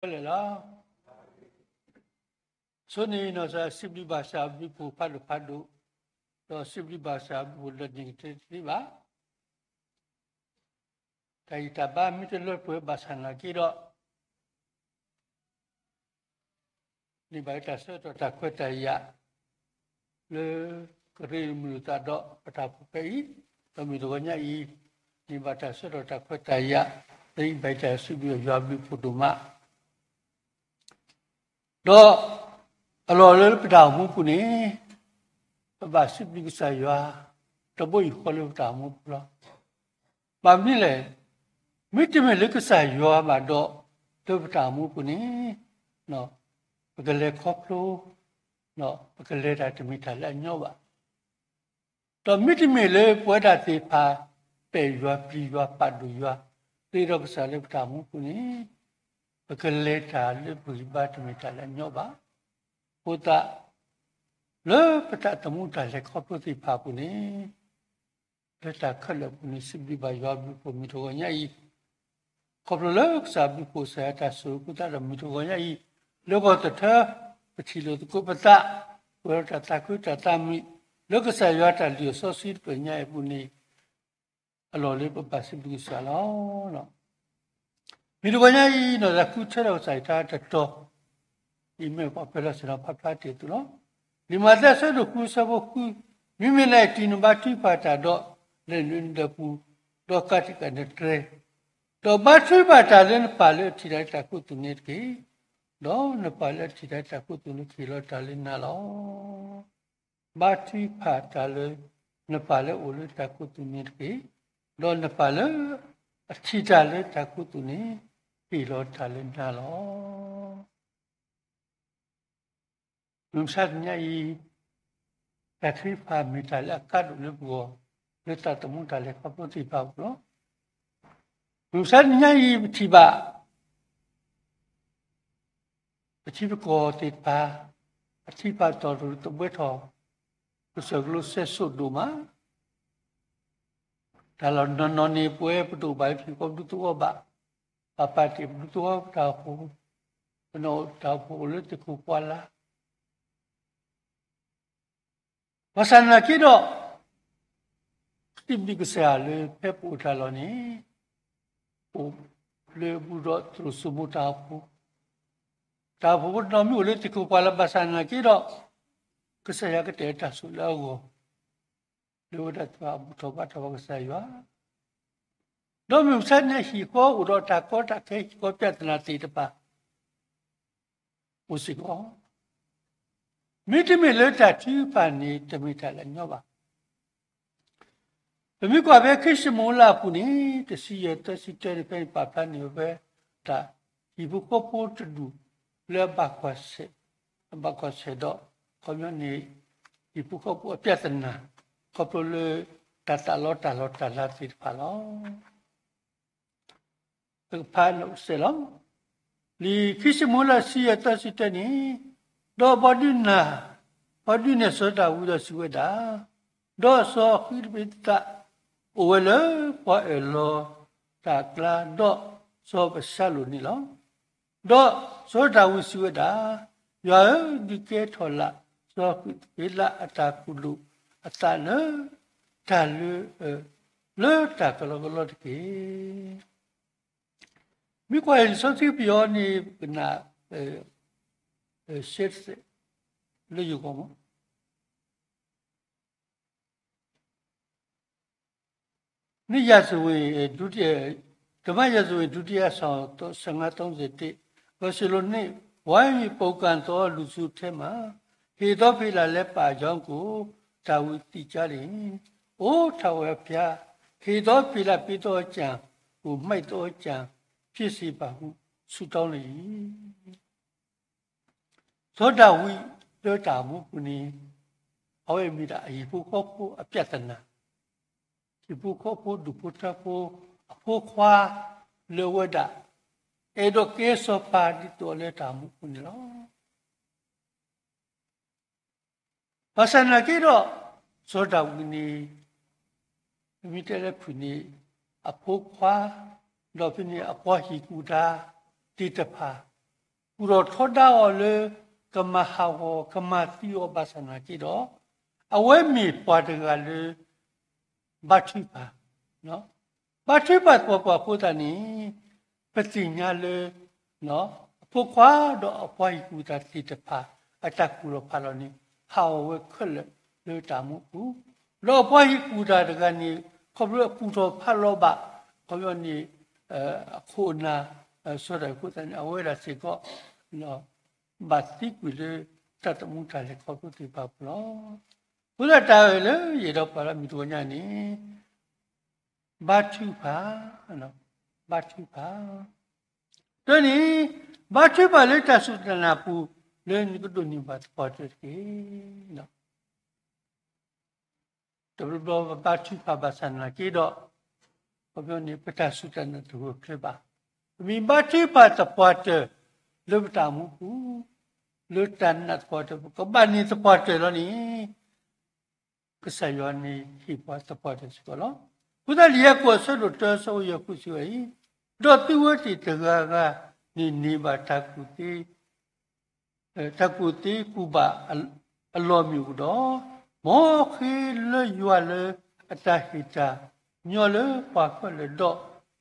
ဝဲလဲၣ်လီၤ. ဆိန့ၣ်နီၢ်စၢ်စံးဘျုးဘၣ်စၢ်အဘျုးအဖှိၣ်ဖးဒိၣ်ဖးဒိၣ်, ဒီးစံးဘျုးဘၣ်စၢ်အဘျုးအဖှိၣ်လၢန့ၣ်ကတၢၢ်တသ့ဘၣ်. တၢ်ဂံၢ်တၢ်ဘါမ့ၢ်တလၢပှဲၤဘၣ်ဆၣ်နာ်က့ဒီး န့ၢ်ဘၣ်တၢ်ဆၢကတီၢ်တၢ်ခွဲးတၢ်ယာ် လၢကရ့လိာ်မုာ်လိာ်သးဒီးပတၢ်အိၣ်ဖှိၣ်ဖဲအံၤ, ဒီးမုၢ်တဂီၤညါအံၤ န့ၢ်ဘၣ်တၢ်ဆၢကတီၢ်တၢ်ခွဲးတၢ်ယာ် လၢအံၤဘၣ်တၢ်စံးဘျုးယွၤအဘျုးအဖှိၣ်ဒိၣ်မး ဒီးအလီၢ်လၢပတၢ်အိၣ်မူပူၤန့ၣ် ပဘၣ်စံးဘျုးကစၢ်ယွၤ တဘိယူၢ်ဃီလၢပတၢ်အိၣ်မူပူၤလီၤ. ဘၣ်မနုၤလဲၣ်, မ့တမ့ၢ်လၢကစၢ်ယွၤဘၣ်ဒီး လၢပတၢ်အိၣ်မူပူၤန့ၣ် ပကလဲၤခီဖျိ ပကလဲၤတၢ်တမ့ၢ်တၢ်လၢအညီဘၣ်. ဒီးမ့တမ့ၢ်လၢပဝဲဒၣ်သ့ၣ်တဖၣ် ပဲာ်ယွၤပျံၤယွၤပာ်ဒိၣ်ယွၤ သ့ဒီးကစၢ်လၢပတၢ်အိၣ်မူပူၤန့ၣ် ပကလဲၤတၢ်လၢပဂံၢ်ဘါတမ့ၢ်တၢ်လၢအညီဘၣ်. အဃိသတး လၢပတၢ်သမူတၢ်လဲၤခီဖျိသ့ၣ်တဖၣ်အပူၤန့ၣ် လၢတၢ်ခဲလၢာ်အပူၤန့ၣ် စံးဘျုးဘၣ်ယွၤအဘျုးအဖှိၣ်မုၢ်တဂီၤညါအံၤ ခီဖျိလၢကစၢ်အဘျုးအဖှိၣ်ကစၢ်ယွၤတၢ်ဆိၣ်ဂ့ၤအဃိသတးဒီးမုၢ်တဂီၤညါအံၤ လၢဂီၤသထၢ ပထံၣ်လိာ်သကိးပသး ပှဲၤဒီးတၢ်သးခုတၢ်သးမုာ် လၢကစၢ်ယွၤတၢ်လုၢ်အီၣ်စီဆှံတဖျၢၣ်ညါအံၤအပူၤန့ၣ် အလီၢ်လၢပဘၣ်စံးဘျုးကစၢ်လီၤ. မုၢ်တဂီၤညါအံၤ နီၢ်သးဃုထၢထီၣ်ကစၢ်ယွၤတၢ်တတီၤ အံၤမ့ၢ်ပှၤပၢၤလီၢ်ဆ့ၣ်နီၤဖးဖျါတ့ၢ်အသိးလီၤ. လံာ်မးသဲအဆၢဒိၣ်ဃုအဆၢဖိဃု, မ့မ့ၢ်လၢအံၤ တုၤနဘါထုကဖၣ်တၢ်ဒီး လဲၤနုာ်နဒၢးပူၤ, ဒီးကးတံာ်ကးနတြဲၤ, ဒီးဘါထုကဖၣ်တၢ်လၢနပၢ်လၢအထံၣ်တၢ်လၢတၢ်ခိၣ်သူၣ်န့ၣ်တက့ၢ်. ဒီးနပၢ်လၢအထံၣ်တၢ်လၢတၢ်ခိၣ်သူၣ်န့ၣ်ကဟ့ၣ်လီၤတၢ်လၢနၤလီၤ. ဘါထုကဖၣ်တၢ်လၢ နပၢ်လၢအအိၣ်လၢတၢ်ခိၣ်သူၣ်န့ၣ်တက့ၢ်. ဒီးနပၢ်လၢ အထံၣ်တၢ်လၢတၢ်ခိၣ်သူၣ်န့ၣ် ဟ့ၣ်လီၤတၢ်လၢနၤလီၤ. မုၢ်မဆါတနံၤအံၤ တၢ်ထုကဖၣ်မ့ၢ်တၢ်လၢအကါဒိၣ်လၢပဂီၢ် လၢတၢ်သမူတၢ်လဲၤခီဖျိသ့ၣ်တဖၣ်အပူၤလီၤ. မုၢ်မဆါတနံၤအံၤ ပထံၣ်ဘၣ် ပထံပကီၢ်သ့ၣ်တဖၣ် အထံပာ်တီၢ်တရူးသဘှဲထီၣ် ကစၢၢ်ကလိစဲစိၣ်ဒိၣ်မး တၢ်လီၢ်နီၢ်နီၢ်န့ၣ် ပဝဲပတအိၣ်ဘၣ်လၢထံကီၢ်ပဒူသဝီဘၣ်, ပပာ်တ့ၢ်ပဒူသဝီပတၢ်အိၣ်ဖှိၣ်, ပနီၣ်တၢ်အိၣ်ဖှိၣ်အိၣ်လၢသ့ၣ်ခိၣ်ပှၢ်လၢ် ဘၣ်ဆၣ်နာ်က့ဒီး စံးဘျုးကစၢ်ယွၤလၢဖဲပအိၣ်တၢ်လီၢ်န့ၣ် အိၣ်လၢအဘူးဒီးသရိာ်စိမိၤတၢ်အိၣ်ဖှိၣ်, တၢ်အိၣ်ဖှိၣ်ဖိတနီၤမ့ၢ်အိၣ်လၢသ့ၣ်ခိၣ်ပှၢ်လၢ်ဘၣ်ဆၣ်နာ်က့ဒီး ကစၢ်ယွၤကတဲာ်တၢ်ဆိၣ်လၢအဂီၢ် လၢဝဲဒၣ်သ့ၣ်တဖၣ်အဘူၣ်ထီၣ်ဘါထီၣ်ဘၣ်ကစၢ်ယွၤ ဒီးမုၢ်မဆါတနံၤအံၤ ဟံၣ်ဃီအိၣ်ဒီးတၢ်ကီတၢ်ခဲ ဟံၣ်ဃီပြဿနာသ့ၣ်တဖၣ် အိၣ်စ့ၢ်ကီး, မ့တမ့ၢ်လၢတၢ်ထုကဖၣ်န့ၣ် တမ့ၢ်တၢ်လၢအညီဘၣ်. ပမ့ၢ်ကွၢ်ဖဲခံၡမူၤအ့လးအပူၤန့ၣ် တဆံယဲၢ်သၢဆံတၢန့ၣ် ဖဲန့ၣ်ပာ်ဖျါန့ၢ်ဝဲဖဲ တၢ်ဟံၣ်ဖိဃီဖိတဒူၣ်လၢအဘၣ်ကွၢ်ဆဲး, အဘၣ်ကွၢ်ဆဲးဒီး ခီပညီန့ၣ် ဟံၣ်ဖိဃီဖိအပြဿနာ ခီဖျိလၢတၢ်သးလီတၢ်လီၢ်တၢ်လၤသ့ၣ်တဖၣ်လီၤ. တကဖးစဲးလီၤ. လံာ်ခံၡမူၤအ့လး တဆံယဲၢ်သၢဆံတၢန့ၣ်, ဒီးဘီဒုးနၢ်, ဘီဒုးနဲၣ်စီၤဒၤဝံးဒီးစံးဝဲဒၣ်, ဒီးစီၤဃံးတဘ့းသး အိၣ်ဝဲလၢပှၤအၢၣ်လီၤတၢ်အကျါ ဒီးစီၤအးဘၡါလိၣ်န့ၣ်လီၤ. ဒီးစီၤဒၤဝံးစံးဝဲဒၣ်, ယွၤဧၢ, ဒုးကဲထီၣ်လၢ် စီၤဃံးတဘ့းသးအတၢ်ကူၣ်လိာ်အသးလၢ တၢ်လၢ လၢတၢ်ကလီကလီတက့ၢ်. မ့ၢ်ကွၢ်လံာ်စီဆှံပယီၤန့ၣ် ပကနၣ် ရှဲတစဲး လၢယဂီၢ်မး န့ၣ် ရာဇဝင် ဒုတိယ, ဓမ္မရာဇဝင် ဒုတိယဆောင် ဆယ့်ငါး သုံးဆယ့်တစ်, ဘၢၣ်စၢၤလိန့ၣ်, ဝိုင်း၍ ပုန်ကန်သော လူစုထဲမှာ ဟေသောဖေလပေးလာကြောင်းကို ဒါဝိဒ်သိကြားလျှင်, အိ ထာဝရဘုရား, ဟေသောဖေလပေးသောအကြံကို မိုက်သောအကြံ ဖြစ်စေပါဟု ဆုတောင်းလေ၏. စီၤဒၤဝံးလၢတၢ်အိၣ်မူပူၤန့ၣ် အဝဲမ့ၢ်ဒၣ်အဟံၣ်ဖိဃီဖိအပြဿနာ, ဟံၣ်ဖိဃီဖိဒူၣ်ဖိထၢဖိအဖိခွါလၢအဝဲဒၣ် အဲၣ်ဒိးကဲစီၤပၤဒ်သိးလၢတၢ်အိၣ်မူပူၤန့ၣ်လီၤ. ဘၣ်ဆၣ်နာ်က့ဒီး စီၤဒၤဝံးန့ၣ် ပမ့ၢ်တဲလၢဖုၣ်န့ၣ် အဖိခွါ ဒီးဖဲန့ၣ်အပှၤဟံၣ်ကူၣ်တၢ်သ့ၣ်တဖၣ် ကူၣ်ထီၣ်ထီဒါအီၤလၢ ကမၤဟးဂီၤ ကမၤသံအီၤဘၣ်ဆၣ်နာ်က့ဒီး, အဝဲမ့ၢ်ပှၤတဂၤလၢ ဘါထုကဖၣ်, ဘါထုကဖၣ်သပှၢ်ပှၢ်အဃိသတးန့ၣ်, ပသ့ၣ်ညါလၢ အဖိခွါဒီးအပှၤဟံၣ်ကူၣ်တၢ်သ့ၣ်တဖၣ် အတၢ်ကူၣ်ထီၣ်ဖးလီၤန့ၣ် ဟးဂီၤဝဲခဲလၢာ်လၢတၢ်မူပူၤ, ဒီးအပှၤဟံၣ်ကူၣ်တၢ်တဂၤန့ၣ် ခီဖျိအကူၣ်ထီၣ်ဖးလီၤဘၣ် ခီဖျိန့ၣ် အခိၣ်အနၢ် စၢၤတၢ်အဃိသတးန့ၣ် အဝဲဒၣ်စ့ၢ်ကီး ဘၣ်သံကွံာ်လၢတၢ်သမူတၢ်လဲၤခီဖျိသ့ၣ်တဖၣ်အပူၤလီၤ. အဃိသတးတၢ်ဂ့ၢ်လၢယအဲၣ်ဒိးပာ်လီၤမုၢ်တဂီၤညါန့ၣ် ဘါထုကဖၣ်, ဘါထုကဖၣ်, တၢန့ၣ် ဘါထုကဖၣ်လၢတၢ်စူၢ်တၢ်နာ်အပူၤ လၢနကဒိးန့ၢ်ဘၣ်သပှၢ်တၢၢ်တက့ၢ်. တဘျီဘျီပဘါထုကဖၣ်ဘၣ်ဆၣ်နာ်က့ဒီး, ခီဖျိန့ၣ် ပတၢ်စူၢ်တၢ်နာ်တဂၢၢ်ကျၢၤဘၣ်. ပမ့ၢ်ဘါထုကဖၣ်သပှၢ်တၢၢ် လၢပတၢ်အိၣ်မူပူၤ, လၢတၢ်နာ်သပှၢ်တၢၢ် ပကဘၣ်န့ၢ်သပှၢ်တၢၢ်လီၤန့ၣ် ကစၢ်ယွၤန့ၣ်ဟ့ၣ်ပှၤသပှၢ်တၢၢ်စ့ၢ်ကီးလီၤ. အဃိသတး လံာ်ယၤကိာ်အဆၢဒိၣ်တၢ အဆၢဖိယဲၢ်ဃုစံးဝဲအံၤ, ဒီးသုဝဲသ့ၣ်တဂၤဂၤန့ၣ်န့ၢ်ဘၣ်တၢ်ကူၣ်သ့ တၢ်ကူၣ်သ့ကူၣ်ဘၣ်အလီၢ်မ့ၣ်အူဒီး, မ်အဃ့လၢယွၤလၢအတၢ်ဟ့ၣ်တၢ်ညီလၢပှၤခဲလၢာ်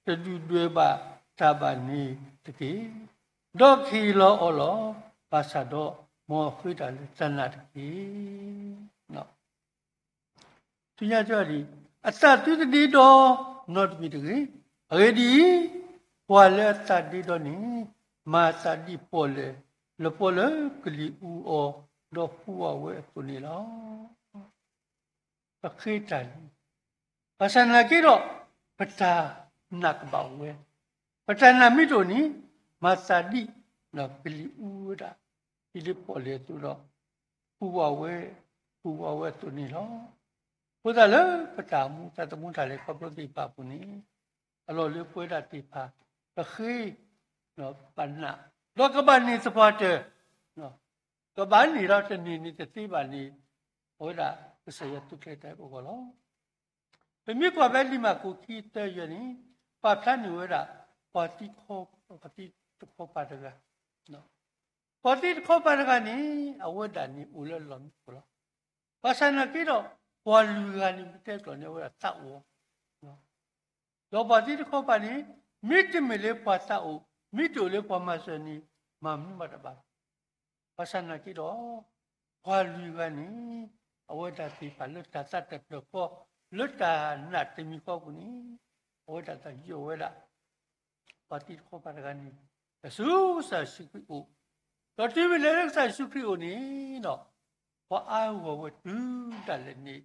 ဒီး, တဒုၣ်ဒွဲၣ်ဘၣ်တၢ်ဘၣ်န့ၣ်တက့ၢ်. ဒီးကဟ့ၣ်လီၤအီၤလီၤ. ဘၣ်ဆၣ်ဒီးမ်အဃ့တၢ်လၢတၢ်နာ်တက့ၢ်. ဆူညါတဒံး, အသးသုတဒ့ဒီနီတမံၤတဂ့ၤ. အဂ့ၢ်ဒ်အံၤ, ပှၤလၢအသးဒ့ဒီန့ၣ်, မၤသးဒ်ပီၣ်လဲၣ်, လပီလၢကလံၤအူအီၤ, ဒီးဟူးဝးဝဲအသိးန့ၣ်လီၤ. ပဃ့တၢ်လံ. ဘၣ်ဆၣ်နာ်က့ဒီး, ပတၢ်နာ်ကဘၣ်အိၣ်ဝဲ, ပတၢ်နာ်မ့ၢ်တအိၣ်န့ၣ်, မၤသးဒ် ကလံၤအူဝဲဒၣ် ဒ်လၢပီၣ်လဲၣ်အသိးဒီး, ဟူးဝးဝဲ, ဟူးဝးဝဲအသိးန့ၣ်လီၤ. အဃိသတးလၢပတၢ်မူတၢ်သမူတၢ်လဲၤခီဖျိသ့ၣ်တဖၣ်အပူၤန့ၣ်, အလီၢ်လၢပဝဲဒၣ်သ့ၣ်တဖၣ် ပဃ့ ပနာ်, ဒီးကဘၣ်န့ၢ်သပှၢ်တၢၢ်, ကဘၣ်န့ၢ်ဒီးတန့ၢ်န့ၣ်တသ့ဘၣ်န့ၣ်, အဝဲဒၣ်ကစၢ်ယွၤသူၣ်ကျဲၤတၢ်အဂီၢ်လီၤ. ပမ့ၢ်ကွၢ်ဖဲလံာ်မၢ်ကူးခံသၢယဲၢ်န့ၣ်, ပာ်ဖျါန့ၢ်ဝဲဒၣ် ပှၤသံတခီ, ပှၤသံတခီပၤတဂၤ, ပှၤသံတခီပၤတဂၤန့ၣ်, အဝဲဒၣ်န့ၣ်အိၣ်လၢအလီၢ်မံခိၣ်လီၤ. ဘၣ်ဆၣ်နာ်က့ဒီး, ပှၤလွံၢ်ဂၤန့ၣ် ပတဲကျိာ်န့ၣ် အဝဲဒၣ်သးအိၣ် ဒီးပှၤသံတခီပၤန့ၣ်, မ့တမ့ၢ်လၢပှၤသးအိၣ်, မ့တအိၣ်လၢပှၤမၤစၢၤန့ၣ်, မၤမနုၤမးတဘၣ်. ဘၣ်ဆၣ်နာ်က့ဒီး, ပှၤလွံၢ်ဂၤန့ၣ်, အဝဲဒၣ်သ့ၣ်တဖၣ်လၢတၢ်သးတဖျၢၣ်ဃီ, လၢတၢ်နာ်တမံၤဃီအပူၤန့ၣ်, အဝဲဒၣ်သးယီၢ်ဝဲဒၣ် ပှၤသံတခီပၤတဂၤန့ၣ်, ဆူကစၢ်ယ့ၣ်ၡူးခရံာ်အအိၣ်, ဒီးတုၤမ့ၢ်လဲၤလၢကစၢ်ယ့ၣ်ၡူးခရံာ်အအိၣ်န့ၣ်ဒီး, ပှၤအါဂီၢ်ဝဲတုၤဒၣ်လဲာ်န့ၣ်,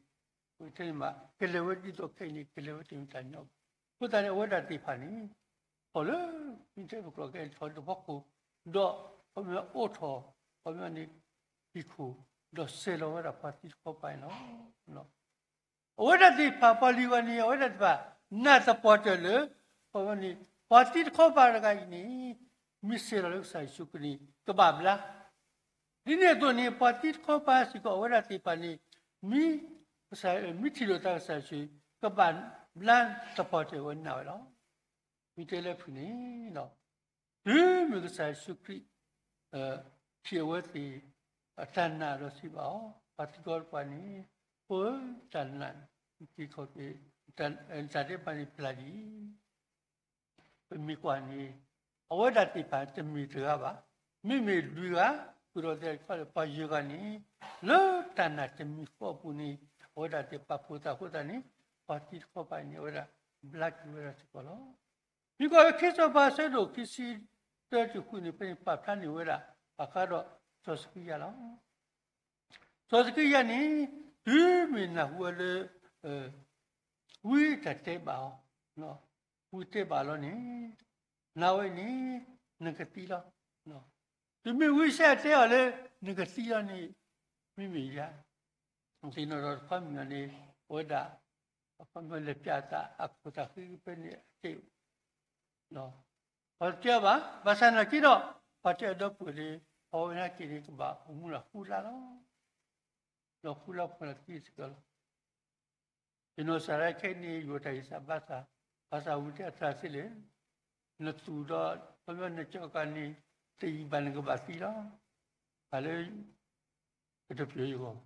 ထဲန့ၣ်မး ကလဲၤဝဲဒ်သိးခဲအံၤန့ၣ် ကလဲၤဝဲတမ့ၢ်တၢ်ညီဘၣ်. အဃိသတးန့ၣ် အဝဲဒၣ်သ့ၣ်တဖၣ်န့ၣ်, ထီၣ်လၢ မ့ၢ်တဲပကျိာ်ကဲထီၣ်တဖီခိၣ်, ဒီးခီပညီအိးထီၣ်, ခီပညီန့ၣ်, ဟံၣ်ခိၣ်, ဒီးစဲၤလီၤဝဲဒၣ်ပှၤသံတခီပၤန့ၣ်လီၤ. အဝဲဒၣ်သ့ၣ်တဖၣ် ပှၤလွံၢ်ဂၤန့ၣ် အဝဲဒၣ်သ့ၣ်တဖၣ် နာ်သပှၢ်တၢၢ်လၢ ခီပညီန့ၣ် ပှၤသံတခီပၤတဂၤအံၤန့ၣ် မ့ၢ်စဲၤလီၤလၢကစၢ်ယ့ၣ်ၡူးခရံာ်န့ၣ် ကဘၣ်ဘျါ. ဒ်န့ၣ်အသိးန့ၣ် ပှၤသံတခီပၤစ့ၢ်ကီး အဝဲဒၣ်သ့ၣ်တဖၣ်န့ၣ် မ့ၢ်ကစၢ်, မ့ၢ်ထံၣ်လိာ်သးကစၢ်ယ့ၣ်ၡူး ကဘၣ်ဘျါသပှၢ်တၢၢ်ဝဲနာ်ဝဲလီၤ. မ့ၢ်တဲလၢဖုၣ်န့ၣ် တုၤမ့ၢ်ကစၢ်ယ့ၣ်ၡူးခရံာ် ထံၣ်အဝဲသ့ၣ် အတၢ်နာ်ဒီးစံးဘၣ်အီၤ, ပှၤသံတခီပၤန့ၣ်, ဖိဧၢ, တၢ်နာ်န့ၣ် က့ၤခီၣ်က့ၤ, တၢ်ဒဲးဘးန့ၣ်ပျၢ်လံ. ပမ့ၢ်ကွၢ်န့ၣ် အဝဲဒၣ်သ့ၣ်တဖၣ်တမ့ၢ်တဂၤဘၣ်. မ့မ့ၢ်လွံၢ်ဂၤ, ဃုာ်ဒီးသဲးတခီလၢပှၤယဲၢ်ဂၤန့ၣ်, လၢတၢ်နာ်တမံၤဃီအပူၤန့ၣ် အဝဲဒၣ်သ့ၣ်ပာ်ဖှိၣ်သးအဃိသတးန့ၣ်, ပှၤသံတခီပၤန့ၣ် အဝဲဒၣ်ဘျါက့ၤဝဲဒၣ်စ့ၢ်ကီးလီၤ. မ့ၢ်ကွၢ်လၢခံစီၤပၤအဆၢဒိၣ်ခံဆံတၢတုၤဃုန့ၣ် ဖဲန့ၣ်ပာ်ဖျါန့ၢ်ဝဲဒၣ် ဘၣ်ဃးဒီးစီၤစကံယၤလီၤ. စီၤစကံယၤန့ၣ် တုၤမ့ၢ်နၢ်ဟူဝဲလၢ ဝံတၢ်တဲဘၣ်အီၤ, ဝံတဲဘၣ်လီၤန့ၣ်, နၤဝဲန့ၣ် နကသံလီၤ. တုၤမ့ၢ်ဝံစဲးတဲအီၤလၢ နကသံလီၤန့ၣ်, မ့မ့ၢ်ယၤ သ့ၣ်နီၣ်ဒီးတခီမ့ၢ်န့ၣ် အဝဲဒၣ် အခီပညီလဲၤပျးအသးအခိၣ်သးဃံဖဲန့ၣ်အတ့ၢ်, ပှၤတတဲအီၤဘၣ်, ဘၣ်ဆၣ်နာ်က့ဒီး ပှၤတဲအီၤဒီပုၢ်ဝဲၢ်လၢ ပှၤဝဲနာ်က့န့ၣ် ကဘၣ်အိၣ်မူလၢဃုလါလီၤ. ဒီးဃုလါဖဲန့ၣ်သံစ့ၢ်ကီးလီၤ. ယနီၢ်ကစၢ်ဒၣ်ခဲအံၤန့ၣ် ယိၤတၢ်ဂံၢ်စၢ်ဘါစၢ်, ဘၣ်ဆၣ်ဝံၤတဲအသးသ့လၢ နသူၣ်ဒီး ခီပညီနကီကၤန့ၣ် တယံာ်ဘၣ်နကဘၣ်သံလီၤ. ဘၣ်လၢ ကတပျိာ်ယဂီၢ်ဘၣ်.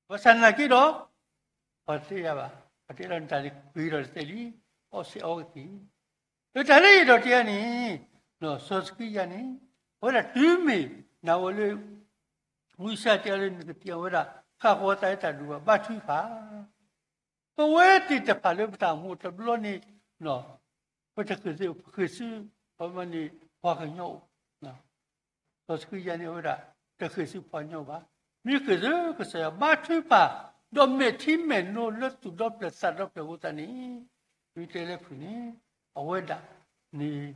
ဘၣ်ဆၣ်နာ်က့ဒီး ပှၤတသ့ယၤဘၣ်, ပှၤတအဲၣ်ဒိးနတၢ်န့ၣ် ပှ့ၤဒီးတသ့လံ, အီၣ်စ့အီကသံၣ်. လၢတၢ်လၢယအဲၣ်ဒိးတဲန့ၣ်, စီၤစကံယၤန့ၣ် အဝဲဒၣ်တုၤမ့ၢ်နၢ်ဝဲလၢ ဝံယၡါယၤတဲအီၤလၢနကသံၣ် အဝဲဒၣ် ဃၣ်ဃီၤသးလၢတၢ်ဒူၣ်ဘၣ် ဘါထုကဖၣ် ပဝဲသ့ၣ်တဖၣ်လၢပတၢ်အိၣ်မူတဘျီန့ၣ် ပတဃ့ၢ်ဆူၣ်, ပဃ့ၢ်ဆူၣ် ပမ့ၢ်န့ၣ် ပှၤကညီအိၣ်, စီၤစကံယၤန့ၣ် အဝဲဒၣ် တဃ့ၢ်ဆူၣ်ပှၤကညီဘၣ်. မ့ၢ်ဃ့ၢ်ဆူၣ်ကစၢ်ယွၤ ဘါထုကဖၣ် ဒီးမဲာ်ထံမဲာ်နိလၢသူၣ်ဒီဖျၢၣ်သးဒီဖျၢၣ်အဃိသတးန့ၣ်, မ့ၢ်တဲလၢဖုၣ်န့ၣ် အဝဲဒၣ်န့ၣ်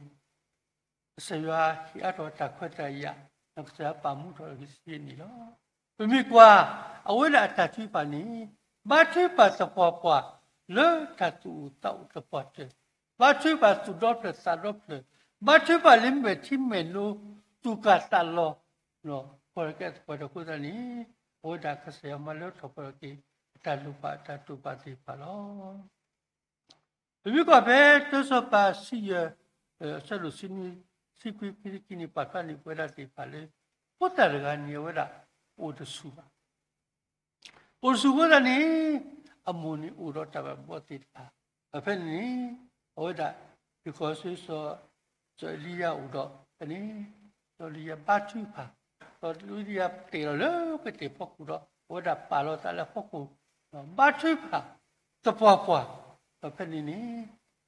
ကစၢ်ယွၤဟ့ၣ်အါထီၣ်တၢ်ခွဲးတၢ်ယာ်, ဒီးကစၢ်ယွၤပာ်မူထီၣ်က့ၤစ့န့ၣ်လီၤ. ပမ့ၢ်ကွၢ် အဝဲဒၣ်အတၢ်ထုကဖၣ်န့ၣ် ဘါထုကဖၣ်သပှၢ်ပှၢ် လၢတၢ်သူၣ်အိၣ်သးအိၣ်သပှၢ်တၢၢ်, ဘါထုကဖၣ်သူၣ်ဒီဖျၢၣ်သးဒီဖျၢၣ်, ဘါထုကဖၣ်လၢမဲာ်ထံမဲာ်နိ သူၣ်ကၢ်သးလီၤ လီၤပှီၢ်ကဲသပှၢ်တၢၢ်အဃိသတးန့ၣ်, အဝဲဒၣ်ကစၢ်ယွၤမၤလၢထီၣ်ပှဲၤထီၣ်က့ၤ အတၢ်လိၣ်ဘၣ်အတၢ်တိာ်ပာ်သ့ၣ်တဖၣ်လီၤ. ပမ့ၢ်ကွၢ်ဖဲတၢစီၤပၤဆံယဲၢ်, အဆၢဒိၣ်ဆံနွံ, ဆံခွံ ခံဆံခံန့ၣ် ပာ်ဖျါန့ၢ်ပဝဲဒၣ်သ့ၣ်တဖၣ်လၢ ဖိသၣ်တဂၤန့ၣ် အဝဲဒၣ်အိၣ်တဆူၣ်ဘၣ်. အိၣ်တဆူၣ်အဃိသတးန့ၣ်, အမိၢ်န့ၣ်အိၣ်ဒီးတၢ်ဘၣ်ဘျီးသ့ၣ်တဖၣ်, ဒီးဖဲန့ၣ်န့ၣ် အဝဲဒၣ် ဟံၣ်ဃီၤဆူစီၤ, စီၤအ့လံယၤအိၣ်ဒီး ဖဲန့ၣ် စီၤအ့လံယၤဘါထုကဖၣ်, စီၤအ့လံယၤတဲာ်လီၤလၢကတဲာ်ဖီခိၣ်ဒီး အဝဲဒၣ်ပာ်လီၤသးလၢအဖီခိၣ်, ဘါထုကဖၣ် သပှၢ်ပှၢ်, ဒီးဖဲန့ၣ်န့ၣ်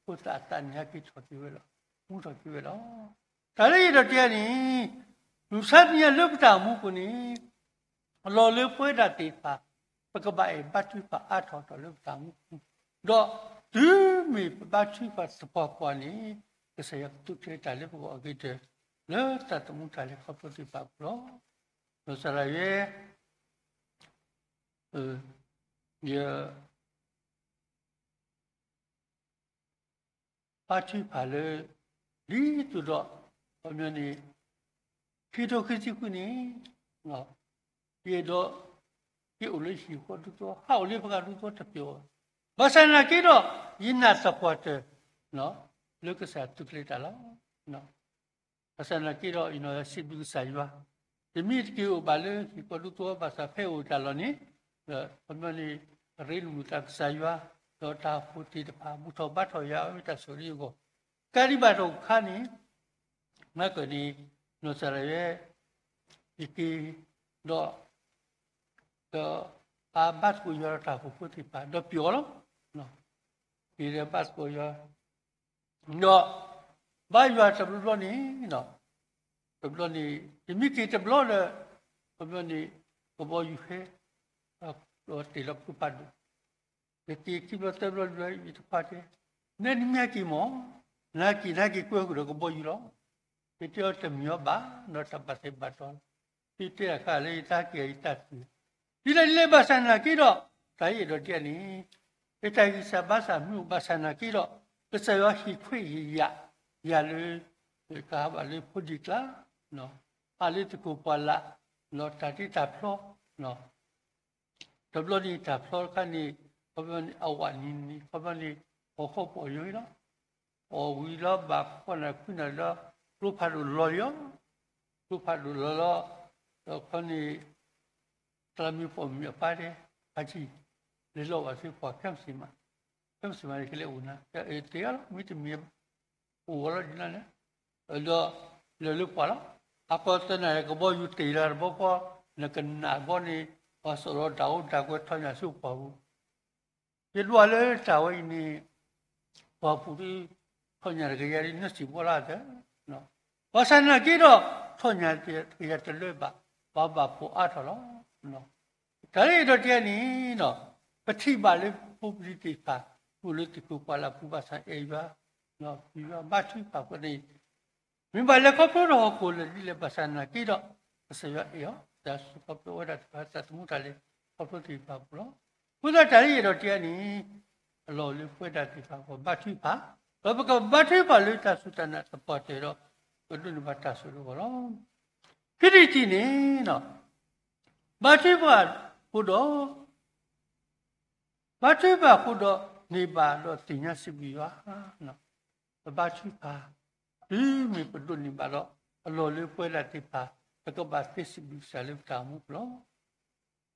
ဖိသၣ်အသးန့ၣ်ဟဲက့ၤထီၣ်က့ၤဝဲလီၤ, မူထီၣ်က့ၤဝဲလီၤ. တၢ်လၢယအဲၣ်ဒိးတဲန့ၣ်, မုၢ်ဆါတနံၤညါလၢပတၢ်အိၣ်မူပူၤန့ၣ် အလီၢ်လၢပဝဲဒၣ်သ့ၣ်တဖၣ် ပကဘၣ်အဲၣ်ဘါထုကဖၣ်အါထီၣ်ထီၣ်လၢပတၢ်အိၣ်မူပူၤ, ဒီးတုၤမ့ၢ်ပဘါထုကဖၣ်သပှၢ်ပှၢ်န့ၣ် ကစၢ်ယွၤကသူၣ်ကျဲၤတၢ်လၢပဂီၢ်အဂ့ၤကတၢၢ် လၢတၢ်သမူတၢ်လဲၤခီဖျိသ့ၣ်တဖၣ်အပူၤလီၤ. ဒီးစးဒၣ်ယဲ ယ ဘါထုကဖၣ်လၢ ဒ်သိးဒီး ခီပညီန့ၣ် ခံကထိခံဆံဃုန့ၣ် ယအဲၣ်ဒိး ယအိၣ်လၢဟံၣ်ဃီဒူသဝီ ဟးအိၣ်လၢပှၤဒူသဝီတပျီၤဘၣ်. ဘၣ်ဆၣ်သနာ်က့ဒီး ယနာ်သပှၢ်တၢၢ် လၢကစၢ်သူၣ်ကျဲၤတၢ်လီၤ. ဘၣ်ဆၣ်သနာ်က့ဒီး ယနီၢ်ယၤစံးဘျုးကစၢ်ယွၤ, ယမ့ၢ်တက့ၤအိၣ်ဘၣ်လၢဟံၣ်ဃီဒူသဝီဘၣ်ဆၣ် ဖဲအိၣ်တၢ်လီၢ်န့ၣ် ခီပညီန့ၣ် ရ့နမုာ်သးကစၢ်ယွၤ, ဒီးတၢ်အိၣ်ဖှိၣ်သ့ၣ်တဖၣ် ဘူၣ်ထီၣ်ဘါထီၣ်ယၤ အဝဲတၢ်ဆိၣ်ဂ့ၤအဂီၢ်, ကးဒံးဘၣ်တခါန့ၣ် မၤကၢၣ်န့ၣ် နီၢ်စၢ်ဒၣ်ယဲ ယက့ၤ ဒီး ဒီးအဘါသကိးယွၤဒီးတၢ်အိၣ်ဖှိၣ်ဖိသ့ၣ်တဖၣ် ဒီးပျီလီၤ. က့ၤဒီးဘါသကိးယွၤ ဒီး ဘါယွၤတဘျီဘျီန့ၣ် တဘျီန့ၣ် ယမ့ၢ်က့ၤတဘျီဒီး တဘျီန့ၣ် ကဘီယူၤဟဲ ဒီးတ့ၢ်လီၤဖုဖးဒိၣ်, ယက့ၤခံဘျီသၢဘျီလွံၢ်ဘျီ ယတခွါတဲ, နဲနမ့ၢ်ဟဲက့ၤမၢ်, နဟဲက့ၤ နဟဲက့ၤကွဲဃုာ်ဒီးကဘီယူၤလီၤ. ယတဲအီၤတမ့ၢ်အီၤဘၣ် ဒီးတၢ်ဘၣ်သ့ၣ်ဘၣ်တီၤလီၤ. ယတဲအခါလၢယတၢ်က့ၤယတၢ်သံ ဒ်လဲၣ်ဒ်လဲၣ်ဘၣ်ဆၣ်သနာ်က့ဒီး တၢ်အံၤအဲၣ်ဒိးတဲန့ၣ် ယတၢ်ဂံၢ်စၢ်ဘါစၢ်မ့ၢ်အိၣ်ဘၣ်ဆၣ်သနာ်က့ဒီး ကစၢ်ယွၤဟ့ၣ်ခွဲးဟ့ၣ်ယာ် ယၤလၢ ကဟးဘၣ်လၢဖိဒံကျါ ဟးလၢသကိးပှၢ်လၢ် ဒီးတၢ်တ့တၢ်ဖျီ တဘျီန့ၣ်တၢ်ဖျီတခါန့ၣ် ခီပညီန့ၣ် အဝဲန့ၣ်န့ၣ် ခီပညီန့ၣ် အီၣ်ဃီပီၣ်ယိၤလီၤ. အီၣ်ဝံၤလီၤဘၣ်ဃိးနၣ်ရံၣ်ခွံနၣ်ရံၣ်လီၤ ကျိဖးဒိၣ်လီၤလံ, ကျိဖးဒိၣ်လီၤလီၤ ဒီးခီန့ၣ် သရၣ်မုၣ်ပိာ်မုၣ်အပၢ်တဲ အါထံၣ် လဲၤလီၤဘၣ်ဆူပှၢ်ခဲမုၢ်ဆ့ၣ်မး, ခဲမုၢ်ဆ့ၣ်မးန့ၣ် ကလဲၤအိၣ်နၤ တဲအၢ တ့ၢ်အီၤလီၤ မ့တမ့ၢ် အိၣ်ဝဲလီၤဒ်န့ၣ်လဲၣ်, ဒီး လဲၤလၢပှၢ်လီၤ. ဟါခီသၢနၣ်ရံၣ် ကဘီယူၤတ့ၢ်လီၤတဘျီဃီ နကနၣ်ဘီန့ၣ် ပှၤစိာ်လီၤတၢ်အိၣ်တၢ်ကွဲထီၣ်ညၣ်ဆူပှၢ်ပူၤ ယဒွးလၢတၢ်ဝဲအံၤန့ၣ် ပှၤပူၤဒ် ထီၣ်ညၣ်တကယၤဒ်နစံၣ်ဘီလၢသၢ, ဘၣ်ဆၣ်သနာ်က့ဒီး ထီၣ်ညၣ်တကယၤတလၢဘၣ် ပှၤဘၣ်ဖှီၣ်အါထီၣ်လီၤ. တၢ်လၢအဲၣ်ဒိးတဲန့ၣ် ပထံၣ်ဘၣ်လၢဖိပလံၤသ့ၣ်တဖၣ် အိၣ်လၢသကိးပှၢ်လၢ်ပူၤဘၣ်ဆၣ်အဲၣ်ယွၤ ယွၤဘါထုကဖၣ်ဃိန့ၣ် မ့ၢ်ဘၣ်လဲၤခီဖျိထီၣ်ဟီၣ်ခိၣ်လၢာ်ဒ်လဲၣ်ဘၣ်ဆၣ်သနာ်က့ဒီး ကစၢ်ယွၤအဲၣ်အီၤ တၢ်စူးခီဖျိဝဲဒၣ်တဖၣ် တၢ်သမူတၢ်လဲၤခီဖျိသ့ၣ်တဖၣ်အပူၤလီၤ. အဃိသတးတၢ်လၢယအဲၣ်ဒိးတဲန့ၣ် အလီၢ်လၢပဝဲဒၣ်သ့ၣ်တဖၣ်ကဘါထုကဖၣ်, ဒီးပကဘါထုကဖၣ်လၢတၢ်စူၢ်တၢ်နာ်သပှၢ်တၢၢ်ဒီး ပဒိးန့ၢ်ဘၣ်တၢ်ဆိၣ်ဂ့ၤအဂီၢ်လီၤ. ခံထံၣ်တထံၣ်န့ၣ် ဘါထုကဖၣ်အဃိဒီး ဘါထုကဖၣ်အဃိဒီး န့ၢ်ဘၣ်ဒီးသ့ၣ်ညါစံးဘျုးယွၤ, ပဘါထုကဖၣ် တုၤမ့ၢ်ပဒိးန့ၢ်ဘၣ်ဒီး အလီၢ်လၢပဝဲဒၣ်သ့ၣ်တဖၣ် ပကဘၣ်သ့စံးဘျုးကစၢ်လၢပတၢ်အိၣ်မူပူၤလီၤ.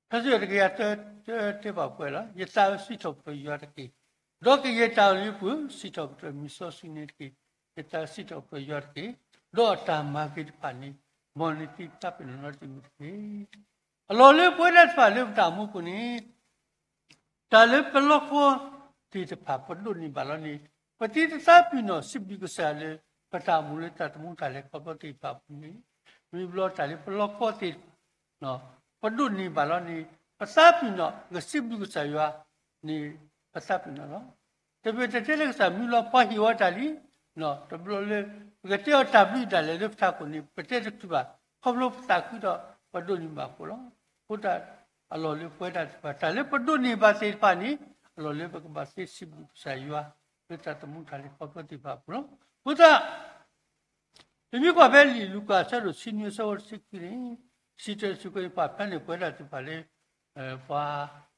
ထါစံးထီၣ်ပတြၢၤတကယၤသၢ တဲဘၣ်ပှၤလီၤ. ယသးဧၢ စံးထီၣ်ပတြၢၤယွၤတက့ၢ်. ဒီးကယဲၢ်တၢ်အိၣ်လၢယပူၤ စံးထီၣ်ပတြၢၤမံၤစီဆှံန့ၣ်တက့ၢ်. ယသးဧၢ စံးထီၣ်ပတြၢၤယွၤတက့ၢ်. ဒီးအတၢ်မၤဂ့ၤတဖၣ်န့ၣ် မ်နသ့တသးပ့ၤနီၣ်နီတမံၤတက့ၢ်. အလီၢ်လၢပဝဲဒၣ်သ့ၣ်တဖၣ်လၢပတၢ်အိၣ်မူပူၤန့ၣ် တၢ်လၢပလီၢ်ကီသ့ၣ်တဖၣ် ပဒိးန့ၢ်ဘၣ်လီၤန့ၣ် ပသ့တသးပ့ၤနီၣ်စံးဘျုးကစၢ်လၢ ပတၢ်အိၣ်မူလၢတၢ်သမူတၢ်လဲၤခီဖျိသ့ၣ်တဖၣ်အပူၤန့ၣ်, မ့ၢ်ဘျီတၢ်လၢပလီၢ်ကီသ့ၣ်တဖၣ် ပဒိးန့ၢ်ဘၣ်လီၤန့ၣ် ပသးပ့ၤနီၣ် ပကစံးဘျုးကစၢ်ယွၤန့ၣ် ပသးပ့ၤနီၣ်လီၤ. တမ့ၢ်တတဲလၢကစၢ်မုၢ်လီၤ ပှၤဟ့ၣ်ဝဲတၢ်လံ, တဘျီလၢ ပကတဲအီၤတၢ်ဘျုးဒၣ်လဲာ်လၢပထးခိၣ်န့ၣ် ပတဲတချုးဘၣ် ခီဖျိပသးခုဒီး ပဒိးန့ၢ်ဘၣ်အဃိလီၤ. အဃိသတး အလီၢ်လၢပဝဲဒၣ်သ့ၣ်တဖၣ် တၢ်လၢပဒိးန့ၢ်ဘၣ်သ့ၣ်တဖၣ်န့ၣ် အလီၢ်လၢပကဘၣ်သ့စံးဘျုးကစၢ်ယွၤ လၢတၢ်သမူတၢ်လဲၤခီဖျိသ့ၣ်တဖၣ်အပူၤလီၤ. အဃိသတး ပမ့ၢ်ကွၢ်ဖဲလံာ်လူၤကၣ်အဆၢဒိၣ်ဆံနွံအဆၢဖိတဆံခွံန့ၣ်, စံးတၢ်စံးကွၢ်န့ၣ် ပာ်ဖျါန့ၢ်ပဝဲဒၣ်သ့ၣ်တဖၣ်လၢ ပှၤ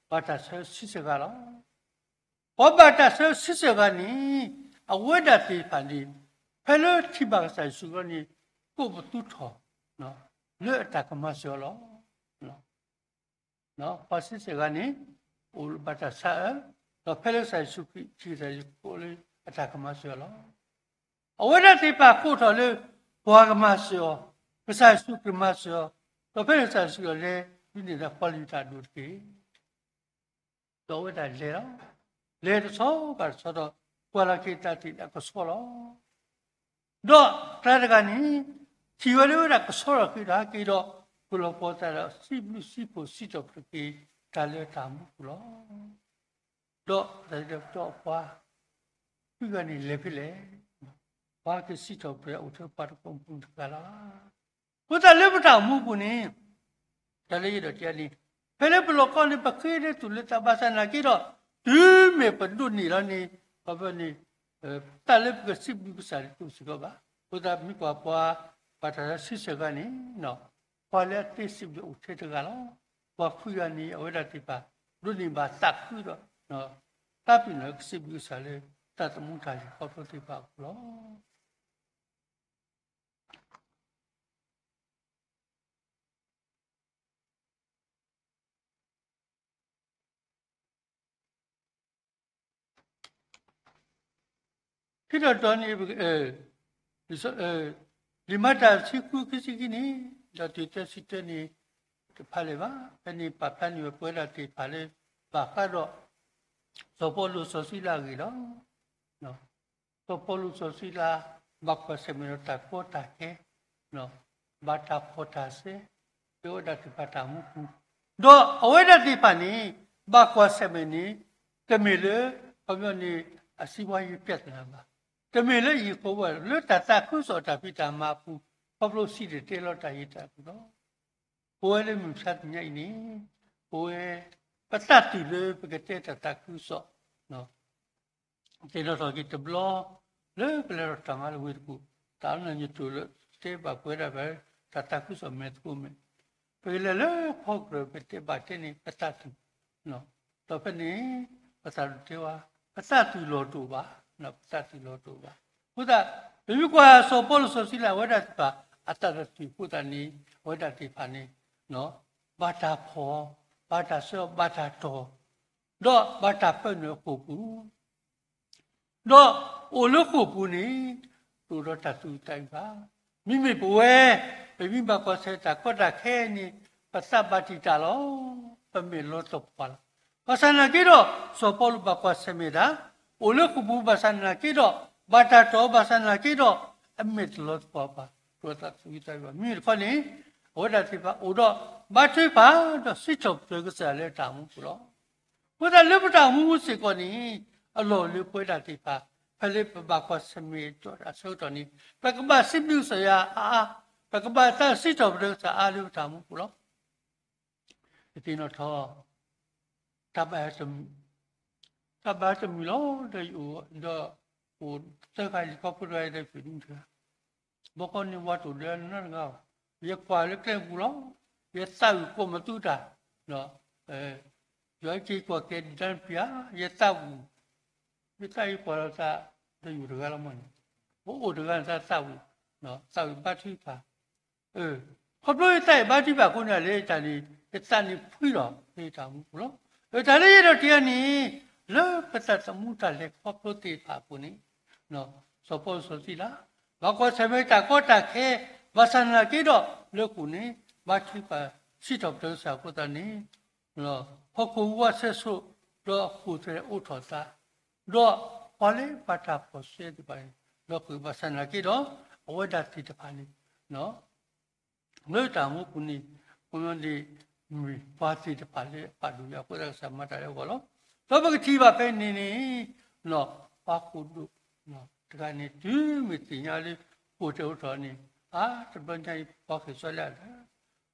ဘၣ်တၢ်ဆၢဆံဆဲးဂၤလီၤ. ပှၤဘၣ်တၢ်ဆၢဆံဆဲးဂၤန့ၣ် အဝဲဒၣ်သ့ၣ်တဖၣ်န့ၣ် ဖဲလၢထံၣ်ဘၣ်ကစၢ်ယ့ၣ်ၡူးခရံာ်န့ၣ် ကိးပသူထီၣ် လၢအတၢ်ကမၤစၢၤအီၤလီၤ. ပှၤဆံဆဲးဂၤန့ၣ် အိၣ်ဘၣ်တၢ်ဆါအၢ, ဒီးဖဲလၢကစၢ်ယ့ၣ်ၡူးခရံာ် ထံၣ်ကစၢ်ယ့ၣ်ၡူးခရံာ်လၢအတၢ်ကမၤစၢၤအီၤလီၤ. အဝဲဒၣ်သ့ၣ်တဖၣ်ကိးထီၣ်လၢ ပှၤကမၤစၢၤအီၤ, ကစၢ်ယ့ၣ်ၡူးခရံာ်မၤစၢၤအီၤ, ဒီးဖဲလၢကစၢ်ယ့ၣ်ၡူးခရံာ်လဲၤ ဒုးနဲၣ်တၢ်ဖီလံၤတၢ်ဒိၣ်တက့ၢ်. ဒီးအဝဲဒၣ်လဲၤလီၤ. လဲၤတဆီဘၣ်တဆီဒီး ကွၢ်လီၤက့ၤတၢ်သ့ၣ်လၢအကဆှီလီၤ. ဒီးသရၣ်တဂၤန့ၣ် ထံၣ်ဝဲလၢဝဲဒၣ်ကဆှီထီၣ်က့ၤဒီး ဟဲက့ၤဒီး ပလီၢ်ပှီၢ်သးဒီးစံးဘျုးစံးဖှိၣ်စံးထီၣ်ပတြၢၤက့ၤ တၢ်လၢတၢ်မူပူၤလီၤ. ဒီးတၢ်ဒီးပှၤ ခွံဂၤန့ၣ်လဲၤဖဲလဲၣ်. ပှၤကစံးထီၣ်ပတြၢၤအိၣ်ထဲပှၤတကီၢ်ပူၤတဂၤလီၤ. အဃိသတးလၢပတၢ်အိၣ်မူပူၤန့ၣ် တၢ်လၢယအဲၣ်ဒိးတဲန့ၣ် ဖဲလၢပလီၢ်ကီန့ၣ် ပဃ့လၢသူၣ်လၢသးဘၣ်ဆၣ်နာ်က့ဒီး တုၤမ့ၢ်ပဒိးန့ၢ်လီၤန့ၣ် ခီဖျိန့ၣ် တၢ်လၢပကစံးဘျုးကစၢ်န့ၣ် တအိၣ်စ့ၢ်ကီးဘၣ်. အဃိသတးမ့ၢ်ကွၢ်ပှၤ ဘၣ်တၢ်ဆၢဆံဆဲးဂၤန့ၣ် ပှၤလၢအသ့စံးဘျုးအိၣ်ထဲတဂၤလီၤ. ပှၤခွံဂၤန့ၣ် အဝဲဒၣ်သ့ၣ်တဖၣ် ဒိးန့ၢ်ဘၣ်သးခုဒီး သးပ့ၤနီၣ်လၢကစံးဘျုးကစၢ်လၢ တၢ်သမူတၢ်လဲၤခီဖျိသ့ၣ်တဖၣ်အပူၤလီၤ. ခံတီၤတီၤန့ၣ် လံာ်မၤတၢ်တဆံဃု ခံဆံခံန့ၣ် ဒီးတုၤသၢဆံတၢန့ၣ် တဖးလၢၤဘၣ်. ဖဲန့ၣ်ပာ်ဖျါန့ၢ်ဝဲပဝဲဒၣ်သ့ၣ်တဖၣ်လၢ ဘၣ်ဃးဒီး စီၤပီလူးစီၤစံလၤအဂ့ၢ်လီၤ. စီၤပီလူးစီၤစံလၤ ဘၣ်ကွၢ်ဆၢၣ်မဲာ်ဒီးတၢ်ကီတၢ်ခဲ ဘၣ်တၢ်ဖှီၣ်တၢ်စဲ လၢအဝဲဒၣ်သ့ၣ်တဖၣ်တၢ်မူပူၤ, ဒီးအဝဲဒၣ်သ့ၣ်တဖၣ်န့ၣ် ဘၣ်ကွၢ်ဆၢၣ်မဲာ်န့ၣ် တမ့ၢ်လၢ ခီပညီန့ၣ် အစံးဝါယံၤပြဿနာဘၣ်, တမ့ၢ်လၢယံၤဃီဝဲ လၢတၢ်သးခုကစီၣ်တၢ်ဖံးတၢ်မၤအပူၤ ခီဖျိစံၣ်တဲၤတဲလီၤတၢ်ယံၤတၢ်အပူၤလီၤ. ပဝဲလၢမုၢ်မဆါတနံၤအံၤန့ၣ် ပဝဲ ပသးတုၤလၢပကတဲတၢ်သးခုကစီၣ် သ့ၣ်နီၣ်ထီၣ်က့ၤတဘျီ လၢပလဲၤထီၣ်တၢ်မၤလၢဝ့ၢ်တကူၣ် တၢ်အနီၢ်ညီတိၢ်လၢ တဲဘၣ်ပဝဲဒၣ်ဖဲ တၢ်သးခုကစီၣ်မဲာ်သကိးမဲာ်, ပကလဲၤလၢဖီကရၢၢ် ပတဲဘၣ်တဲန့ၣ် ပသးတုၤ, ဒီးဖဲန့ၣ် ပသးတတဲဝဲ ပသးတုၤလီၤတအိၣ်ဘၣ်, ပသးတုၤလီၤတအိၣ်ဘၣ်. အဃိသတး ပမ့ၢ်ကွၢ်စီၤပီလူးစီၤစံလၤ အဝဲဒၣ်သ့ၣ်တဖၣ် အသးတတုၤအဃိသတးန့ၣ် အဝဲဒၣ်သ့ၣ်တဖၣ်န့ၣ် ဘၣ်တၢ်ဖှီၣ်, ဘၣ်တၢ်ဆၢ, ဘၣ်တၢ်တီၢ်, ဒီးဘၣ်တၢ်ပၢနုာ်အဃိာ်ပူၤ ဒီးအိၣ်လၢဃိာ်ပူၤန့ၣ် တအိၣ်ဒီးတၢ်သူၣ်အုးသးအုးဘၣ်. မ့မ့ၢ်ပဝဲ ပမ့ၢ်ဘၣ်ကွၢ်ဆၢၣ်မဲာ်တၢ်ကီတၢ်ခဲန့ၣ် ပသးဘၣ်တံာ်တာ်လီၤ. ပမဲာ်လီၤတီာ်ပှၤလီၤ. ဘၣ်ဆၣ်နာ်က့ဒီး စီၤပီလူးဘၣ်ကွၢ်ဆၢၣ်မဲာ်တၢ်, အိၣ်လၢဃိာ်ပူၤဘၣ်ဆၣ်နာ်က့ဒီး ဘၣ်တၢ်တီၢ်ဘၣ်ဆၣ်နာ်က့ဒီး အမဲာ်တလီၤတီာ်ပှၤဘၣ်, တအိၣ်ဒီးတၢ်သူၣ်အုးသးအုးဘၣ်. မ့မ့ၢ်တခီန့ၣ် အဝဲဒၣ်သ့ၣ်တဖၣ်အိၣ်ဒီး ဘါထုကဖၣ်ဒီးစံးထီၣ်ပတြၢၤကစၢ်လၢတၢ်မူပူၤလီၤ. အဃိသတးလၢပတၢ်အိၣ်မူပူၤစ့ၢ်ကီးန့ၣ် အလီၢ်လၢပဝဲဒၣ်သ့ၣ်တဖၣ် ဖဲလၢပဘၣ်ကွၢ်ဆၢၣ်မဲာ်ဒီးတၢ်ဆၢကတီၢ်န့ၣ် ပကဘၣ်စံးဘျုးကစၢ်ယွၤအါအါ, ပကဘၣ်သးစံးထီၣ်ပတြၢၤကစၢ်အါလၢပတၢ်အိၣ်မူပူၤလီၤ. ယသ့ၣ်နီၣ်ထီၣ် တၢ်ဘၣ်တမုာ်, တၢ်ဘၣ်တမုာ်လီၤ ဒီးယအိၣ်ဒီး အိၣ်သၢခါယခီဖိတဂၤ ယဒီပုၢ်ဝဲၢ်တဂၤ ဘီကီန့ၣ်ဝဲတအိၣ်ဒီးနီတဂၤဘၣ်. ယကွၢ်လၢကျဲပူၤလီၤ. ယသးဝံၣ်ကိးမသူတၢ်, ယွၤက့ၤကွၢ်ကဲဒုၣ်ဒါနပျၢ်ဧါ, ယသးဝံၣ်, ယသးဝံၣ်ကွၢ်လီၤသး ဒီးယအိၣ်တဂၤလီၤမ့ၢ်န့ၣ်, ပအိၣ်တဂၤန့ၣ်သးဝံၣ်, သးဝံၣ်ဘါထုကဖၣ်, ခီဖျိယသးအံၤဘါထုကဖၣ်အဃိန့ၣ် လၢယတၢ်န့ၣ် ယသးန့ၣ်ဖှံလီၤလၢယတၢ်အိၣ်မူပူၤလီၤ. တၢ်လၢယအဲၣ်ဒိးတဲအီၤန့ၣ် လၢပသးသမူတၢ်လဲၤခီဖျိသ့ၣ်တဖၣ်အပူၤန့ၣ် စီၤပီလူးစီၤစံလၤ ဘၣ်ကွၢ်ဆၢၣ်မဲာ်တၢ်ကီတၢ်ခဲ ဘၣ်ဆၣ်နာ်က့ဒီး လၢဃိာ်န့ၣ် ဘါထုကဖၣ်စံးထီၣ်ပတြၢၤကစၢ်အဃိသတးန့ၣ် ဟီၣ်ခိၣ်ဝးဆဲးဆိး ဒီးဃိာ်သဲးအိးထီၣ်အသး ဒီးပှၤလၢပှၤတၢ်ဖီၣ်ဆှဲသ့ၣ်တဖၣ်န့ၣ် ဒီးဃ့ၢ်ဘၣ်ဆၣ်နာ်က့ဒီး အဝဲဒၣ်သ့ၣ်တဖၣ်န့ၣ် လၢတၢ်အိၣ်မူပူၤန့ၣ် ခီပညီန့ၣ် မ့ၢ်ပှၤသ့ၣ်တဖၣ်လၢအပာ်ဒိၣ်ယွၤအဃိသတး ကစၢ်မၤတၢ်လၢအဂီၢ်လီၤ. ဒီးပကထံၣ်ဘၣ်ဖဲန့ၣ်န့ၣ် ပှၤဃိာ်ဒိၣ်တဂၤန့ၣ် တုၤမ့ၢ်သ့ၣ်ညါလၢ ဃိာ်သဲးအိးထီၣ်န့ၣ် အါ တဘျီညါအံၤ ပှၤဃ့ၢ်စီလၢအလၢ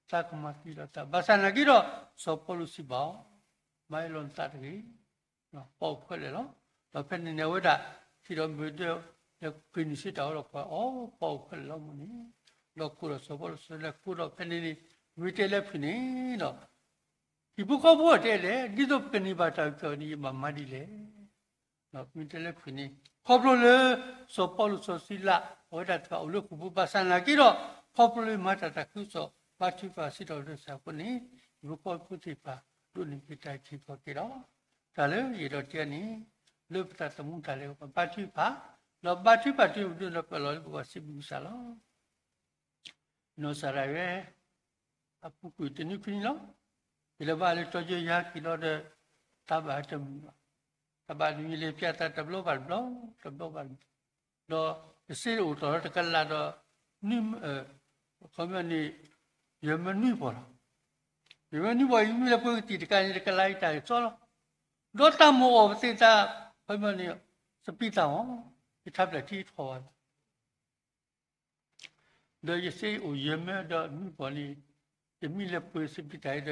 သးကမၤသံလီၤသး ဘၣ်ဆၣ်နာ်က့ဒီး စီၤပီလူးစံးဘၣ်အီၤ, မၤအ့ၣ်လိာ်နသးတဂ့ၤ ပှၤအိၣ်ခဲလၢာ်လီၤ. ဒီးဖဲန့ၣ်န့ၣ် အဝဲဒၣ် ထံၣ်ဒီးမ့ၢ်ဒၣ် လဲၤဃ့ၢ်န့ၢ်စ့ၢ်တၢ်အီၣ်ဒီးကွၢ်အီၤ ပှၤအိၣ်ခဲလၢာ်လီၤမ့ၢ်န့ၣ်, ဒီးကိးဒီးစီၤပီလူးစီၤစံလၤ ကိးဒီးဖဲန့ၣ်န့ၣ် မ့ၢ်တဲလၢဖုၣ်န့ၣ်ဒီး ဟံၣ်ဖိဃီဖိအတဲလဲၣ် ဒ်သိးပကန့ၢ်ဘၣ်တၢ်အုၣ်က့ၤခီၣ်က့ၤန့ၣ် ယဘၣ်မၤဒ်လဲၣ်. မ့ၢ်တဲလၢဖုၣ်န့ၣ် ခီဖျိလၢ စီၤပီလူးစီၤစံလၤ အဝဲဒၣ်တဖၣ်အိၣ်လၢဃိာ်ပူၤဘၣ်ဆၣ်နာ်က့ဒီး ခီဖျိလၢမၤတၢ်သးခုကစီၣ် ဘါထုကဖၣ်စံးထီၣ်ပတြၢၤကစၢ်အဃိန့ၣ် ဟံၣ်ဖိဃီဖိသ့ၣ်တဖၣ် ဒိးန့ၢ်က့ၤတၢ်အုၣ်က့ၤခီၣ်က့ၤလီၤ. တၢ်လၢယအဲၣ်ဒိးတဲန့ၣ် လၢပသးသမူတၢ်လဲၤခီဖျိဘါထုကဖၣ်, ဒီးဘါထုကဖၣ်တုၤမ့ၢ်ဒိၣ်ဒီးပလီၢ်လၢပဘၣ်စံးဘျုးကစၢ်လီၤ. နီၢ်စၢ်ဒၣ်ဝဲ အပူၤကွံာ်တနွံဖဲန့ၣ်လီၤ. ယလဲၤဘၣ်လၢတီယိယဟဲက့ၤလီၤဒီး တၢ်ဘၣ်တမုာ်ဘၣ်. တၢ်ဘၣ်တမုာ် ယလဲၤပျးသးတဘျီဘၣ်တဘျီ တဘျီဘၣ်တဘျီ, ဒီးယစ့အိၣ်ထီၣ်လၢတကလးဒီး နွံ, ခီပညီန့ၣ် ယမၢနွံပီၢ်လီၤ. ယမၢနွံပီၢ် ယမ့ၢ်လဲၤပှ့ၤကသံၣ်တကးန့ၣ် တကလးအံၤတၢ်ကစီလီၤ. ဒီးတၢ်မိၣ်အီၣ်ပသ့ၣ်သး ခီပညီန့ၣ် စပံးသၣ်မီၤ ယထးဖျၢၣ်ထံထီၣ်ဘၣ်လီၤ. ဒီးယစ့အိၣ်ယမၢဒီးနွံပီၢ်န့ၣ် ယမ့ၢ်လဲၤပှ့ၤစပံးတၢ်အံၤ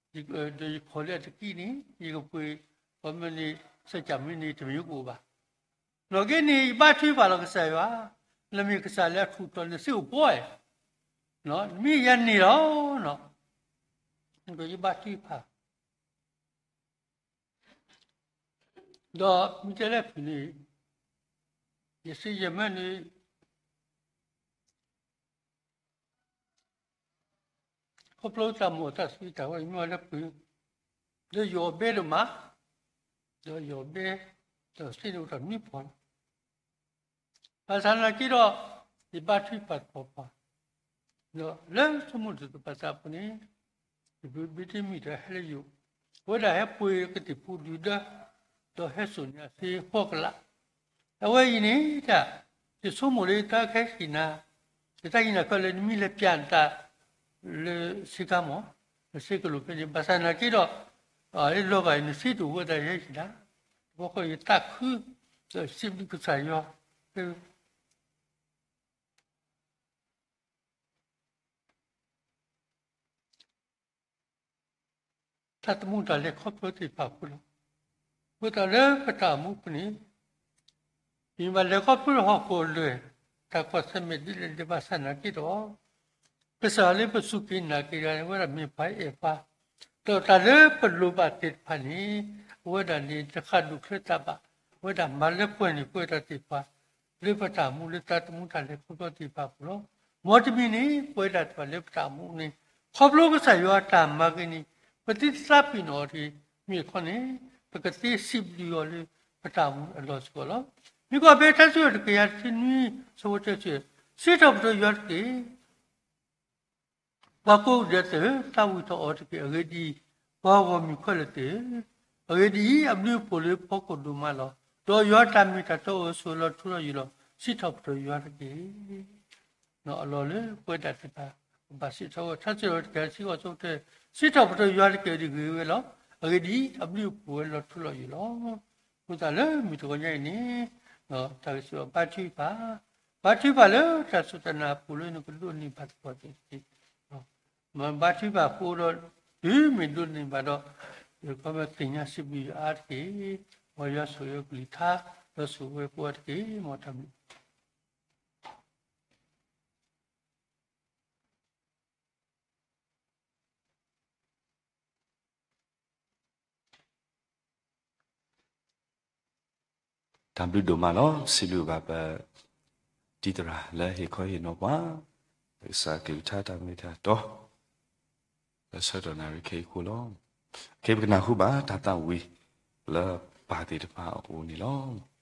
ဒီး ဒီးယခီၣ်လၢအတကံၣ်န့ၣ် ယကပှ့ၤ ခီပညီန့ၣ် စဲးကၢ်မ့ၢ်န့ၣ် တမ့ၢ်ယကအိၣ်ဘၣ်. နီၢ်က့န့ၣ် ယဘါထုကဖၣ်လီၤကစၢ်ယွၤ, နမ့ၢ်ကစၢ်လၢအထူးတီၤန့ၣ် စ့အိၣ်ပှဲၤ, နမ့ၢ်ယၤန့ၣ်လီၤ. ဒီးယဘါထုကဖၣ် ဒီးမ့ၢ်တဲလၢဖုၣ်န့ၣ် ယစ့ယမၢန့ၣ် ခီဖျိတၢ်မိၣ်အီၣ်တၢ်စပံးတၢ်ဝဲ ယမ့ၢ်အီၣ်လၢပှ့ၤ ဒီးယီၢ်ဘဲဒိၣ်မး, ဒီးယီၢ်ဘဲ ဒီးစ့န့ၣ်အိၣ်ထီၣ်နွံပီၢ်လီၤ. ဘၣ်ဆၣ်နာ်က့ဒီး ယဘါထုကဖၣ်တပီၢ်ပှၤ, ဒီးလၢဆိကမိၣ်တၢ်သပှၢ်သးပူၤန့ၣ် ယဘံတမံၤဒီးဟဲလၢယိာ်, အဝဲဒၣ်ဟဲပှ့ၤကသံၣ်ဖိဒုၣ်ဒၢ ဒီးဟဲစိာ်န့ၢ်အသ့ဃိးကလး အဝဲအံၤန့ၣ်တၢ် ယဆိကမိၣ်လၢယတၢ်ခဲဟံၣ်နၤ, ယတၢ်ဟံၣ်နၤခဲလၢာ် နမ့ၢ်လဲၤပျးနတၢ်လၢစ့ကၤမီၢ်, လၢစ့ကလိာ်ဖဲန့ၣ် ဘၣ်ဆၣ်နာ်က့ဒီး လၢလီၤဂာ်အံၤ နစ့တအိၣ်ဝဲဒၣ်ယဟဲဟံၣ်နၤ, တဘျီဃီယသးခု ဒီးစံးဘျုးကစၢ်ယွၤ သးသမူတၢ်လဲၤခီဖျိသ့ၣ်တဖၣ်အဃိလီၤ. အဃိသတးလၢပတၢ်အိၣ်မူပူၤန့ၣ် ပမ့ၢ်ဘၣ်လဲၤခီဖျိလၢဟီၣ်ခိၣ်အလွဲၢ် တၢ်ကွၢ်ဆၢၣ်မဲာ်ဒ်လဲၣ်ဒ်လဲၣ်ဘၣ်ဆၣ်နာ်က့ဒီး ကစၢ်လၢပစူၢ်က့ၤနာ်က့ၤတဂၤန့ၣ် အဝဲဒၣ်မ့ၢ်ပှၤအဲၣ်ပှၤ, ဒီးတၢ်လၢပလိၣ်ဘၣ်သ့ၣ်တဖၣ်န့ၣ် အဝဲဒၣ်န့ၣ် တဃၣ်ဒူၣ်ချၢသးဘၣ်, အဝဲဒၣ်မၤလၢပှဲၤန့ၢ်ပဝဲဒၣ်သ့ၣ်တဖၣ် လၢပတၢ်အိၣ်မူလၢသးသမူတၢ်လဲၤခီဖျိသ့ၣ်တဖၣ်အပူၤလီၤ. မ်တမံၤန့ၣ် ပဝဲဒၣ်သ့ၣ်တဖၣ်လၢပတၢ်အိၣ်မူန့ၣ် ခီဖျိကစၢ်ယွၤအတၢ်မၤဂ့ၤန့ၣ် ပသ့သးပ့ၤနီၣ်အီၤတဂ့ၤ, မ့ၢ်တခီန့ၣ် ပကသ့စံးဘျုးအီၤလၢပတၢ်အိၣ်မူအလီၢ်စ့ၢ်ကီးလီၤ. မ့ၢ်ကွၢ်ဖဲထါစံးထီၣ်ပတြၢၤတကယၤတဆံနွံ ဆၢဖိတၢ စံးထီၣ်ပတြၢၤယွၤတက့ၢ် ပှၤကိးဂၤဒဲးသ့ၣ်ဧၢ, သးဝံၣ်ထီၣ်အီၤတက့ၢ်. အဂ့ၢ်ဒ်အံၤ, ပှၤဂီၢ်မုၢ်ခဲလၢာ်သ့ၣ်ဧၢ, အဂ့ၢ်ဒ်အံၤ, အဘျုးအဖှိၣ်လၢဖီခိၣ်ဒိၣ်မးလီၤ. ဒီးယွၤတၢ်မ့ၢ်တၢ်တီအိၣ်ဆိးလီၤထူလီၤယိာ်လီၤ. စံးထီၣ်ပတြၢၤယွၤတက့ၢ်. အလီၢ်လၢပဝဲဒၣ်သ့ၣ်တဖၣ် ဘၣ်စံးထီၣ်ဝဲ ထါစံးထီၣ်ပတြၢၤတကယၤတဆံဃိး ဆၢဖိတၢ, စံးထီၣ်ပတြၢၤယွၤတက့ၢ်ဒ်ဂ့ၤဝဲလီၤ. အဂ့ၢ်ဒ်အံၤ, အဘျုးအဖှိၣ်ဝဲလီၤထူလီၤယိာ်လီၤ. အဃိသတးလၢမုၢ်တဂီၤညါအံၤန့ၣ် တၢ်ကစီၣ်ဘါထုကဖၣ်, ဘါထုကဖၣ်လၢတၢ်စူၢ်တၢ်နာ်အပူၤလၢနကဒိးန့ၢ်ဘၣ်သပှၢ်ကတၢၢ်တက့ၢ်. ဘါထုကဖၣ်အဃိဒီး တုၤမ့ၢ်ဒိးန့ၢ်ဘၣ်ဒီး ယကမ့ၢ်သ့ၣ်ညါစံးဘျုးယွၤအါတက့ၢ်. မ်ယွၤဆိၣ်ဂ့ၤကလုၢ်ကထါ ဒီးဆိၣ်ဂ့ၤပှၤတက့ၢ်. မ်တၢ်ဘျုး တၢ်ဘျုးဒိၣ်မးလီၤ. စံးဘျုးဘၣ်ပတံၤသရၣ်လၢဟ့ၣ်ခီဟ့ၣ်နီၤပှၤ, ကစၢ်ကလုၢ်ကထါတၢ်မ့ၢ်တၢ်တီ လၢဆၢကတီၢ်နၣ်ရံၣ်ခဲအံၤအဃိလီၤ. ခဲအံၤပကနၢ်ဟူဘၣ်တၢ်သးဝံၣ်လၢပၢ်သ့ၣ်တဖၣ်အအိၣ်န့ၣ်လီၤ.